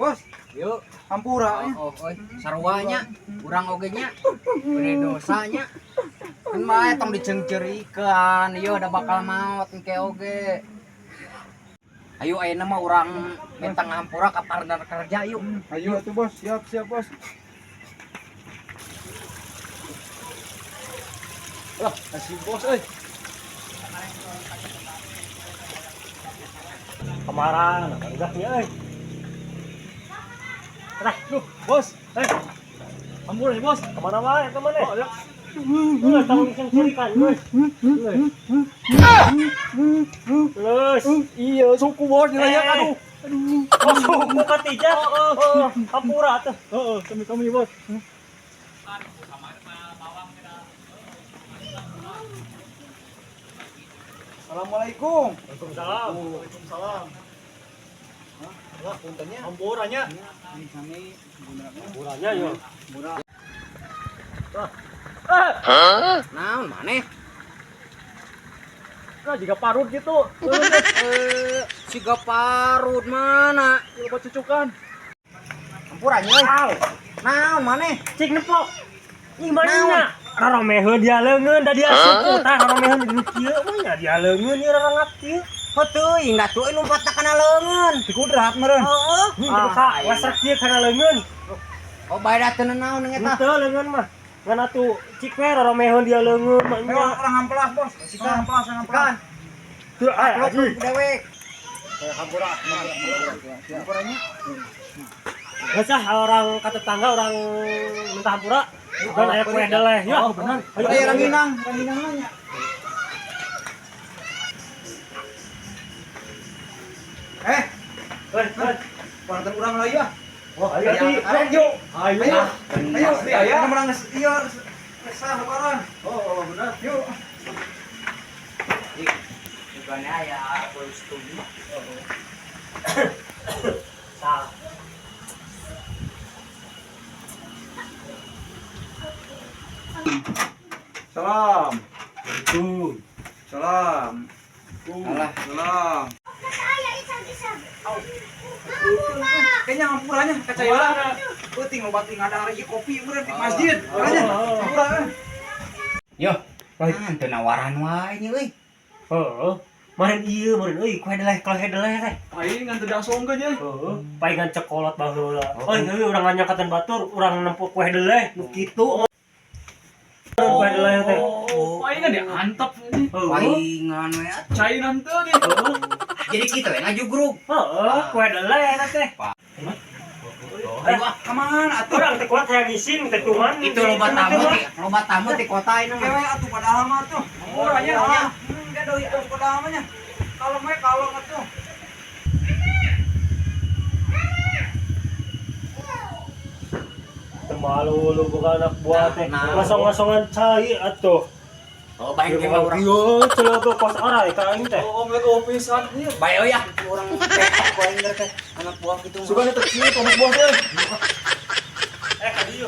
Bos, Yuk. hampura nya. Oh, oh, sarua nya, urang oge nya. Gede dosa nya. Kan bae tong diceungceurikeun, ieu udah bakal maot engke oge. Ayo ayeuna mah urang minta ngahampura ka partner kerja yuk. Ayo atuh bos, siap siap bos. Lah, si bos euy. Kemarin, enggak ya, euy. Nah, Duh, bos. eh, Hampura si bos. kemana wae eta maneh? Oh, ya. Geus tong curikan geus. Geus. Iya, suku bos dilayak Eh. aduh. Oh, suku katija. Oh, hampura tuh. Heeh, kami-kami bos. Assalamualaikum. Waalaikumsalam. Waalaikumsalam. Wah, puntennya. Hampuranya. Ini kami gunanya. Hampuranya yo. Murah. Naon maneh? Nah, jika parut gitu. Eh, siga parut mana? Lupa cucukan. Hampura nya euy. Naon maneh? Cik nepok. Ih mana? Raromeheun dia leungeun da dia suku tah raromeheun di kieu mah nya dia leungeun ieu rarangat kieu. Heuh teuing da tuh lompat kana leungeun. Dikudrat meureun. Heeh. Ah, wasrek kieu kana leungeun. Oh, bae da teu naon eta. Henteu leungeun mah. Ngan atuh cik we raromeheun dia leungeun mah Ayo nya. orang hampelas bos. Orang hampelas, orang hampelas. Teu aya Lu aji. dewek. Hampura. Hampuranya. Geus ah orang ka tetangga orang minta hampura. Dan aya kue deleh ya. Oh, benar. Ayo, Ayo ranginang, ranginang nanya. Eh, Hei, hei. penonton urang lah ya. Oh, ayo ti. Ayo, yuk. Ayo. Ayo. Ayo, Pasti aya. Kita menang iya, resah lebaran. Oh, oh, benar. Yuk. Bukannya aya bonus setuju. Tah. Salam. Tuh. Salam. Alah. Salam. Kayaknya hampuranya kacaya. Penting loba ting ada hari kopi meureun di masjid. Hampuranya. Hampura. Yo, ah, teu nawaran wae nya euy. Heeh. Maren ieu, maren euy, kue deleh, kue deleh teh. Aing ngan teu dasongkeun ye. Heeh, palingan cekolot baheula. Oh, heuh urang nganyakatan batur, urang nempo kue deleh nu kitu. Kue deleh teh. Oh, aing ngan diantep ini. Heeh. Palingan we atuh. Cairan teu ge. Heeh. Jadi kitu we ngajugrug. Heeh, kue deleh eta teh. Ayo ah, Kemana atuh? Urang teh kuat hayang isin teh cuman. itu loba tamu ti kota ini mah. Kewe atuh padahal mah tuh. Hampuranya. Enggak doi atuh padahal mah nya. Kalau mah kalau atuh. Teu malu lu bukan anak buah teh. Nah. Ngasong-ngasongan cai atuh. Oh, bae ge mah urang. Yo, celaka kos orai ka aing teh. Oh, ngeliat opisan ieu. Bae euy ah, urang teh ku aing teh anak buah gitu. Sugan teh kieu anak buah teh. Eh, ka dieu.